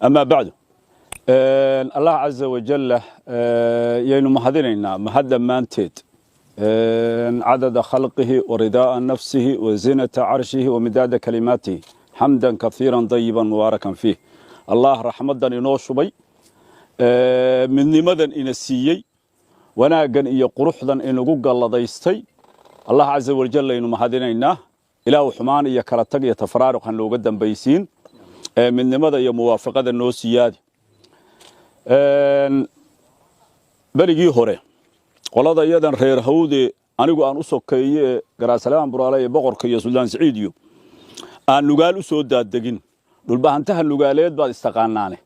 Amaa bacdu, Allah caza wajalla yaynu mahadinaynaa mahad dhammaanteed, cadada khalqihi wa ridaa'a nafsihi wa zinata carshihi wa midaada kalimaatihi, xamdan kaiiran dayiban mubaarakan fiih. Allah raxmaddan inoo shubay, midnimadan ina siiyey, wanaaggan iyo quruxdan inagu galladaystay, Allah caza wajal aynu mahadinaynaa. Ilaahu xumaan iyo kala tag iyo tafaraaruq han nooga dambaysiin, midnimada iyo muwaafaqada noo siyaadi. Berigii hore qolada iyadan reer Hawde anigu aan u sokeeye ee Garaasalamaan Buraale iyo boqorka iyo Suldaan Siciid iyo aan Nugaal u soo daadegin, Dhulbahantaha Nugaaleed baad istaqaanaane,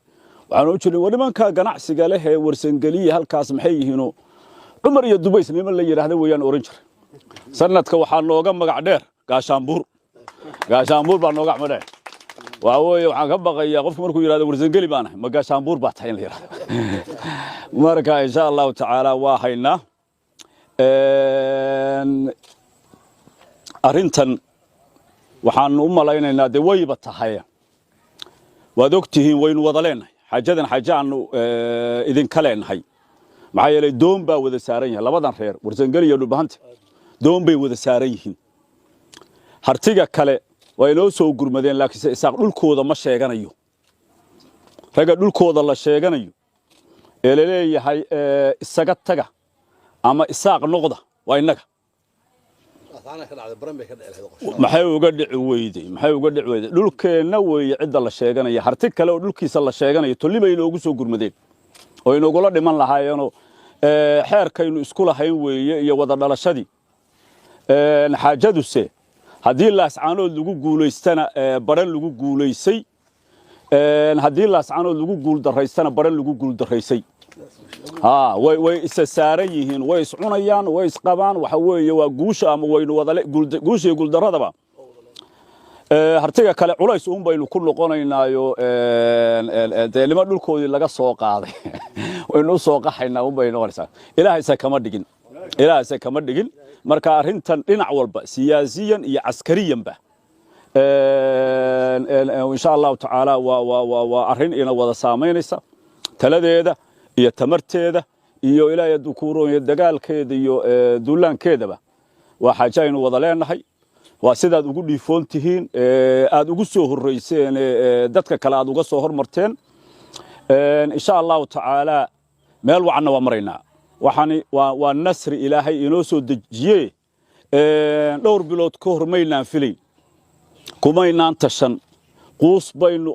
waxaan u jirnay war nimanka ganacsiga leh ee Warsangeliya halkaas maxay yihiinoo Cumar iyo Dubays niman la yidhaahda weeyaan oran jiray. Sanadka waxaa nooga magac dheer Gaashaanbuur. Gaashaanbuur baa nooga magac dheer. Waxa weeye, waxaan ka baqayaa qofku markuu yidhahdo "Warsangeli baan ahay", "Ma Gaashaanbuur baa tahay?" in la yidhahdo. Marka insha Allahu tacaala waa haynaa arrintan. Waxaanu u malaynaynaa dee wayba tahay, waad og tihiin, waynu wada leenahay xaajadan, xaaje aanu idinka leenahay. Maxaa yeelay doon baa wada saaran yahay labadan reer, Warsangeli iyo Dhulbahanta, doon bay wada saaran yihiin. Hartiga kale waa inoo soo gurmadeen, laakiinse Isaaq dhulkooda ma sheeganayo. Ragga dhulkooda la sheeganayo ee la leeyahay isaga taga ama Isaaq noqda waa innaga. Maxay uga dhici weyday? Maxay uga dhici weyday? Dhulkeenna weeye cidda la sheeganaya. Harti kale oo dhulkiisa la sheeganayo tolli bay inoogu soo gurmadeen oo inoogula dhiman lahaayeenoo xeerkaynu isku lahayn weeye iyo wada dhalashadii. Xaajaduse haddii Laascaanood lagu guulaystana Baran lagu guulaysay, haddii Laascaanood lagu guuldaraystana Baran lagu guuldaraysay. Way isa saaran yihiin, way iscunayaan, way isqabaan. Waxa weeye waa guusha ama waynu wada guusha iyo guuldaradaba hartiga kale culays uun baynu ku noqonaynaayo. Dee nimo dhulkoodii laga soo qaaday waynu u soo qaxaynaa un bay noqonaysaa. Ilaahayse kama dhigin, Ilaahayse kama dhigin. Marka arrintan dhinac walba, siyaasiyan iyo caskariyanba, insha Allahu tacaala waa arrin ina wada saamaynaysa. Taladeeda iyo tamarteeda iyo Ilaahay hadduu kuu roonyo dagaalkeeda iyo duulaankeedaba waa xaaje aynu wada leenahay. Waa sidaad ugu dhiifoon tihiin, aad ugu soo horrayseen, dadka kale aad uga soo hormarteen. Insha Allahu tacaala meel wacanna waa maraynaa. Waxani waa nasri Ilaahay inoo soo dejiye. Dhowr bilood ka hor maynaan filayn, kumaynaan tashan, quus baynu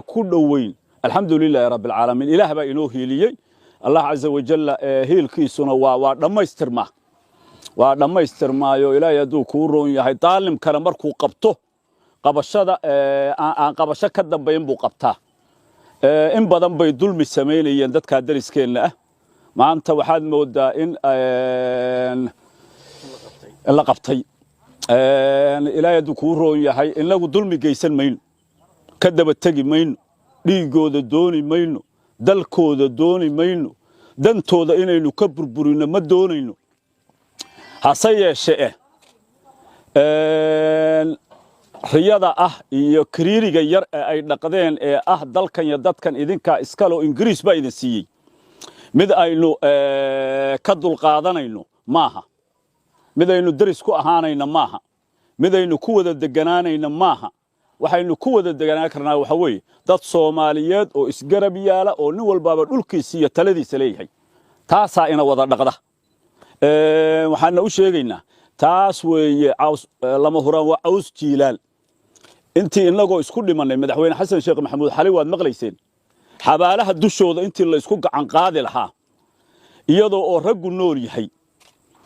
ku dhoweyn. Alxamdu lilaahi rabbi alcaalamiin, Ilaah baa inoo hiiliyey. Allah caza wajalla hiilkiisuna waa dhammaystirmaa, waa dhammaystirmaayo. Ilaahay hadduu kuu roon yahay, daalimkana markuu qabto qabashada aan qabasho ka dambayn buu qabtaa. In badan bay dulmi samaynayeen dadkaa dariskeenna ah. Maanta waxaad moodaa in la qabtay. Ilaahay hadduu kuu roon yahay, inagu dulmi geysan mayno, ka daba tegi mayno, dhiiggooda dooni mayno, dalkooda dooni mayno, dantooda inaynu ka burburino ma doonayno. Hase yeeshe eh riyada ah iyo kariiriga yar ee ay dhaqdeen ee ah dalkan iyo dadkan idinkaa iskaloo Ingiriis baa idin siiyey, mid aynu ka dulqaadanayno maaha, mid aynu deris ku ahaanayna maaha, mid aynu ku wada deganaanayna maaha. Waxaynu ku wada deganaan karnaa waxa weeye dad Soomaaliyeed oo isgarab yaala oo nin walbaaba dhulkiisa iyo taladiisa leeyahay. Taasaa ina wada dhaqda. Waxaana u sheegaynaa taas weeye caws lama huraan, waa caws jiilaal. Intii innagoo isku dhimannay, Madaxweyne Xasan Sheekh Maxamuud xalay waad maqlayseen, xabaalaha dushooda intii la isku gacan qaadi lahaa, iyadoo oo raggu nool yahay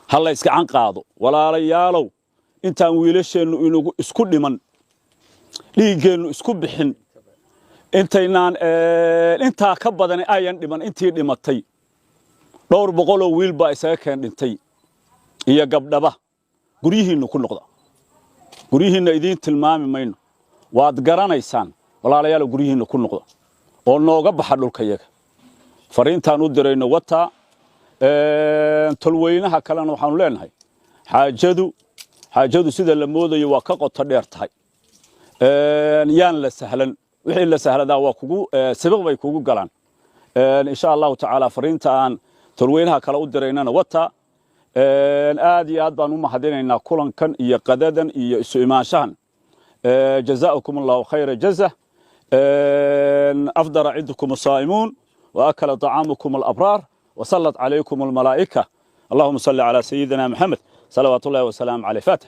ha la isgacan qaado. Walaalayaalow, intaan wiilasheennu inagu isku dhiman, dhiiggeennu isku bixin, intaynaan intaa ka badani ayan dhiman, intii dhimatay dhowr boqoloo wiil baa isaga keen dhintay iyo gabdhaba. Guryihiinnu ku noqda. Guryihiinna idiin tilmaami mayno, waad garanaysaan. Walaalayaalow, guryihiinna ku noqda oo nooga baxa dhulkayaga. Fariintaan u dirayno wataa. Tolweynaha kalena waxaanu leenahay xaajadu sida la moodayo waa ka qoto dheer tahay. Yaan la sahlan. Wixii la sahladaa waa kugu sibiq bay kugu galaan. Insha Allahu tacaala, fariinta aan tolweynaha kale u diraynana wata. Aad iyo aad baan u mahadinaynaa kulankan iyo qadadan iyo isu imaanshahan. جزاكم الله خير جزا. أفطر عندكم الصائمون، وأكل طعامكم الأبرار، وصلت عليكم الملائكة. اللهم صل على سيدنا محمد صلوات الله وسلام عليه. فاتح.